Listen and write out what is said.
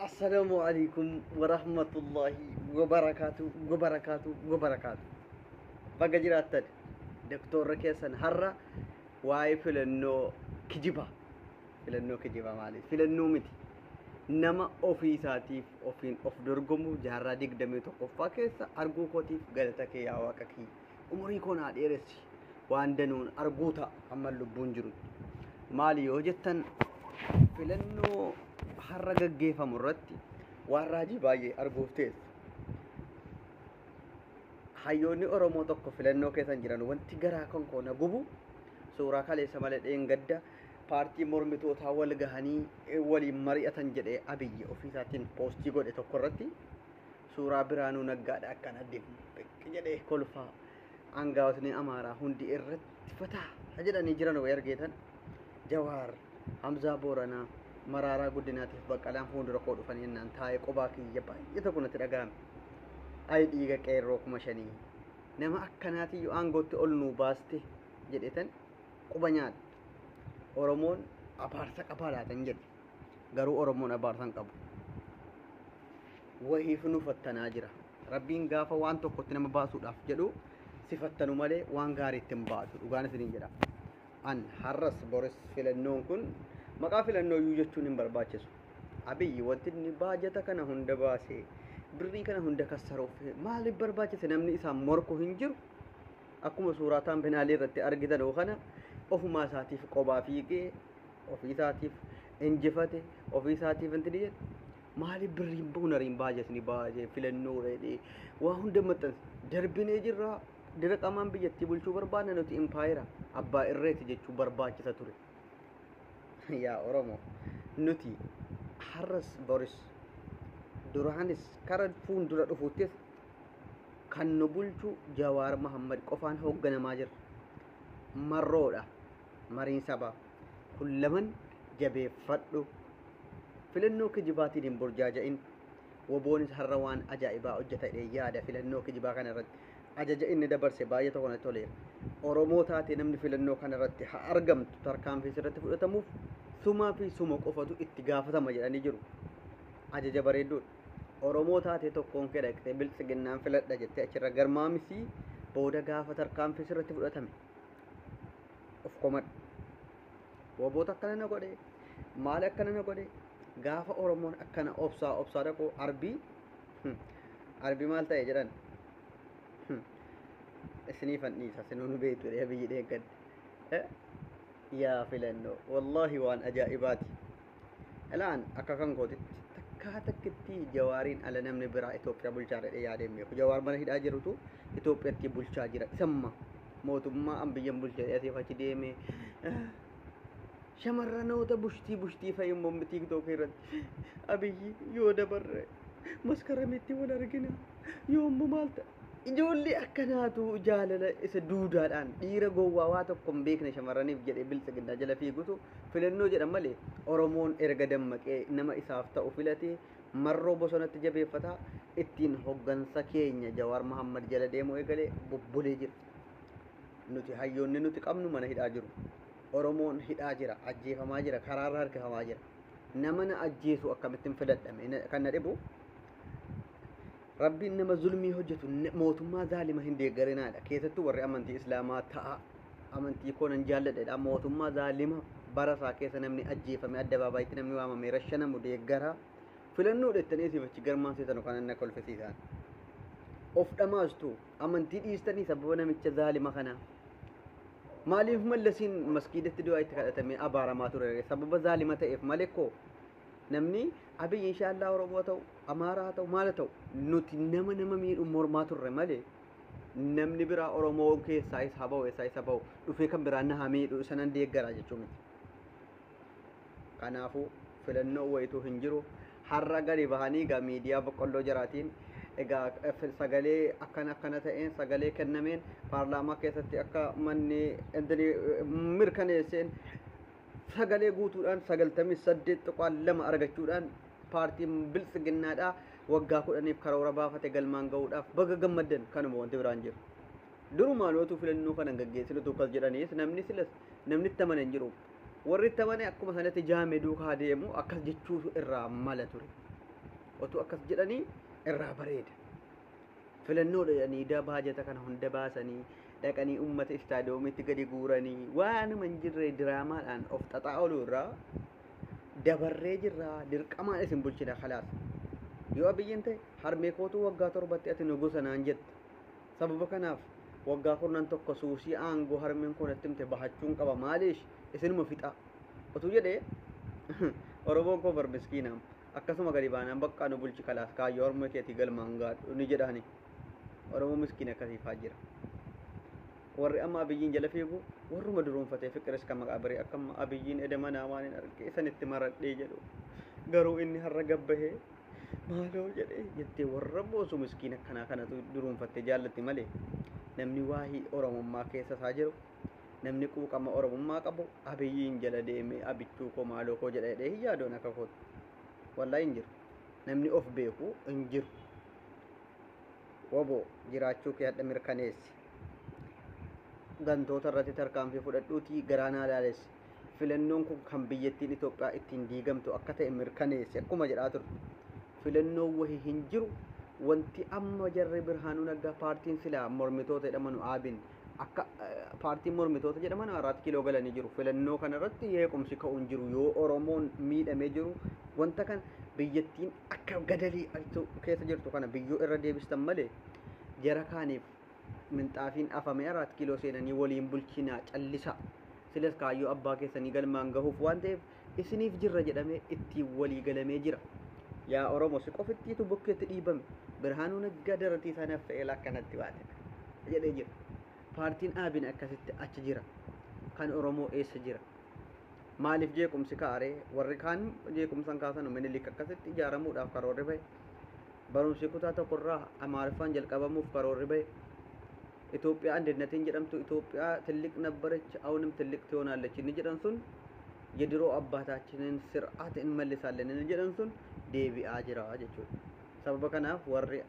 Assalaamu alaikum warahmatullahi wabarakaatu wabarakaatu wabarakaatu. Baga jiraattan doktorra keessan har'a waa'ee filannoo kijibaa. Filannoo kijibaa maali? Filannoo miti. Nama ofii isaatiif ofiin of dorgomu jaarraa 21ffaa keessa arguu kootiif galata kee yaa waaqa kiyya. Umurii koo naa dheeressi. Waan danuun arguu ta'a hamma lubbuun jirutti. Maali yoo jettan, filannoo har'a gaggeeffamu irratti waan raajii baay'ee arguuf teessu. Hayyoonni Oromoo tokko filannoo keessan jiran wanti garaa kan koo na gubu, suuraa kaleessa malee dheengadda paartii mormitootaa wal gahanii waliin mari'atan jedhee Abiyyi ofiisaatiin poostii godhe tokko irratti suuraa Biraanuu Naggaadha akkana dimbiq jedhee kolfaa, aangaa'otni Amaaraa hundi irratti fataa jedhanii jiran wayii argeetan, Jawaar, Hamzaa Booranaa, Maraaraa Guddinaatiif Baqqalaan fuuldura koo dhufanii jennaan taa'ee qobaa kiyya baay'ee tokko natti dhaga'ame. Ayi dhiiga qeerroo 5000 nama akkanaatiyyuu aangootti ol nuu baaste jedhetan quba nyaadha. Oromoon abaarsa qabaa laatan jedhe. Garuu Oromoon abaarsa hin qabu. Wahiif nu fattanaa jira. Rabbiin gaafa waan tokkotti nama baasuudhaaf jedhu si fattanu malee waan gaariitti hin baasu. Dhugaan isiniin jedha. An har'as boris filannoon kun maqaa filannoo iyyuu jechuun hin barbaachisu. Abiyyi wanti inni baajata kana hunda baasee birrii kana hunda kassaruuf maaliif barbaachise? Namni isaan morku hin jiru. Akkuma suuraa taambinaalii irratti argitan kana ofumaa isaatiif qobaa fiigee ofii isaatiif injifate, ofii isaatiif inti jedhe. Maaliif birriin bunariin baajatni baasee filannoo reedhee waa hunda maxxanse? Darbinee jirra, dirqamaan biyyattii bulchuu barbaadna, nuti impaayera abbaa irreeti jechuu barbaachisa ture. Yaa Oromoo, nuti har'as boris duraanis kara fuuldura dhufuuttis kan nu bulchu Jawaar Mahammad qofaan hoogganamaa jira. Marroodha mariin sabaa kun laman jabeeffadhu. Filannoo kijibaatiin hin burjaaja'in. Woboonis har'a waan ajaa'ibaa hojjeta jedhee yaada. Filannoo kijibaa kana irratti ajaja inni dabarse baay'ee tokko natti toleera. Oromoo taatee namni filannoo kana irratti haa argamtu tarkaanfii irratti fudhatamuuf sumaa fi suma qofatu itti gaafatama jedhanii jiru. Ajaja bareedduudha. Oromoo taatee tokkoon kee dhaqxee biltsiginnaan filadha jettee achirra garmaamisii booda gaafa tarkaanfii sirratti fudhatame of komadhu. Woboota akkana na godhe, maali akkana na godhe? Gaafa Oromoon akkana obsaa obsaa dhaqu arbii arbii maal ta'e jedhan isiniifan dhiisa, sinuu nu beektu jedhee biyyi dheeggadde. Yaa filannoo, wallaahi waan ajaa'ibaati. Ilaan akka kan kootitti takkaa takkitti Jawaariin ala namni biraa Itoophiyaa bulchaa jedhee yaadee hin beeku. Jawaar mana hidhaa jirutu Itoophiyaatti bulchaa jira. Isamma mootummaa an biyyan bulchaa asiif achi deemee shamarranoota bushtii bushtii fa'i immoo TikTok irratti Abiyyi yoo dabarre maskaramitti wal argina yoommoo maal ta'a? Ijoollee akkanaatu jaalala isa duudaadhaan dhiira gowwaa waa tokko hin beekne shamarraniif jedhee biltsiginnaa jala fiigutu filannoo jedhan malee, Oromoon erga dammaqee nama isaaf ta'u filatee marroo bosonatti jabeeffataa ittiin hoggansa keenya Jawaar Mahammad jala deemuu eegalee bubbulee jira. Nuti hayyoonni nuti qabnu mana hidhaa jiru. Oromoon hidhaa jira, ajjeefamaa jira, karaarra harkifamaa jira. Nama na ajjeesu akkamittiin filadhame kan na dhibu? Rabbiin nama zulmii hojjetu, mootummaa zaalima hin deeggarinaadha. Keessattuu warri amantii Islaamaa ta'a. Amantii koo nan jaalladhedha. Mootummaa zaalima bara isaa keessa namni ajjeefame addabaabayitti namni waamame rashanamu deeggara. Filannoo dhettanii asiif achi garmaansisan kan inni kolfisiisan. Of dhamaastu amantii dhiistanii sababa namicha zaalima kanaa. Maaliif Mallasiin maskiidatti du'aa itti kadhatamee abaaramaa ture? Sababa zaalima ta'eef malee koo namni Abiyyi inshaallah Oromoo ta'u, Amaaraa ta'u, maal ta'u, nuti nama nama miidhu mormaa turre malee namni biraa Oromoo keessaa isa ba'u eessaa isa ba'u dhufee kan biraa na miidhu isa nan deeggaraa jechuu miti. Kanaafuu filannoo wayituu hin jiru. Har'a gadi bahanii egaa miidiyaa boqqolloo jaraatiin egaa sagalee akkana akkana ta'een sagalee kennameen paarlaamaa keessatti akka manni mirkaneesseen sagalee guutuudhaan 98.2 argachuudhaan paartiin biltsiginnaadhaa waggaa 10f karoora baafate galmaan ga'uudhaaf baga gammaddan, kanuma wanti biraan jiru. Durumaan ootuu filannoo kana gaggeessinutu akkas jedhaniis namni silas namni itti amane hin jiru. Warri itti amane akkuma sanatti jaame duukaa deemu akkas jechuutu irraa mala ture. Otuu akkas jedhanii irraa bareeda. Filannoodha jedhanii baajata kana hunda baasanii dhaqanii uummata istaadiyoomitti gadi guuranii waanuma hin jirre diraamaadhaan of xaxaa ooluu irraa dabarree jirraa dirqamaan isin bulchina khalaas. Yoo Abiyyiin ta'e harmee kootuu waggaa 7tti ati nugusa naan jette. Sababa kanaaf waggaa 11 suusii aangoo harmeen koo natti himte bahachuun qaba maaliish isinuma fixa. Otuu jedhee Oromoon koo bar miskiinaam akkasuma gadi baanaan baqqaa nu bulchi kalaas kaayyoo harmee keetii galmaan gaadhu ni jedhaani. Oromoo miskiina akkasiifaa jira. Warri amma Abiyyiin jala fiigu warruma duruunfatee fiqiris kan maqaa biree akka amma Abiyyiin eda manaa waan hin argee sanitti maradhee jedhu. Garuu inni har'a gabbahee maaloo jedhee jettee warra boosu miskiina akkanaa kanatu duruunfattee jaallatti malee namni waahii Oromummaa keessa isaa jiru namni quuqama Oromummaa qabu Abiyyiin jala deemee abichuu koo maaloo koo jedha jedhee hin yaadoon akka kootti. Wallaahi hin jiru. Namni of beeku hin jiru. Waboo jiraachuu kee hadha mirkaneessi. Gantoota irratti tarkaanfii fudhadhuutii garaa naa laalessi. Filannoon kun kan biyyattiin Itoophiyaa ittiin diigamtu akka ta'e mirkaneessi akkuma jedhaa turte. Filannoon wahii hin jiru. Wanti amma jarri Birhaanuu Naggaa paartiin silaa mormitoota jedhamanu Aabin akka paartiin mormitoota jedhaman 4 kiiloo galanii jiru. Filannoo kanarratti jeequmsi ka'u hin jiru. Yoo Oromoon miidhamee jiru wanta kan biyyattiin akka gadalii keessa jirtu kana biyyoo irra deebistan malee jara kaaniif minxaafiin afamee 4 kiiloo seenanii waliin bulchinaa callisa. Silas kaayyoo abbaa keessanii galmaan gahuuf waan ta'eef isiniif jirra jedhamee ittiin walii galamee jira. Yaa Oromoo si qofittiitu bukkeetti dhiibame. Birhaanuu Naggaa daratii sanaaf ta'ee lakkanatti baate jedhee jira. Paartiin Aabin akkasitti achi jira. Kan Oromoo eessa jira? Maaliif jeequmsi kaaree warri kaan jeequmsan kaasan Minilik akkasitti ijaaramuudhaaf karoorri bahe. Barumsi kutaa tokkorraa Amaariffaan jalqabamuuf karoorri bahe. Itoophiyaa አንድነትን jedhamtu Itoophiyaa ትልቅ ነበረች አሁንም ትልቅ ትሆናለች inni jedhan sun የድሮ አባታችንን ስርዓት እንመልሳለን inni jedhan sun deebi'aa jira jechuudha. Sababa kanaaf warri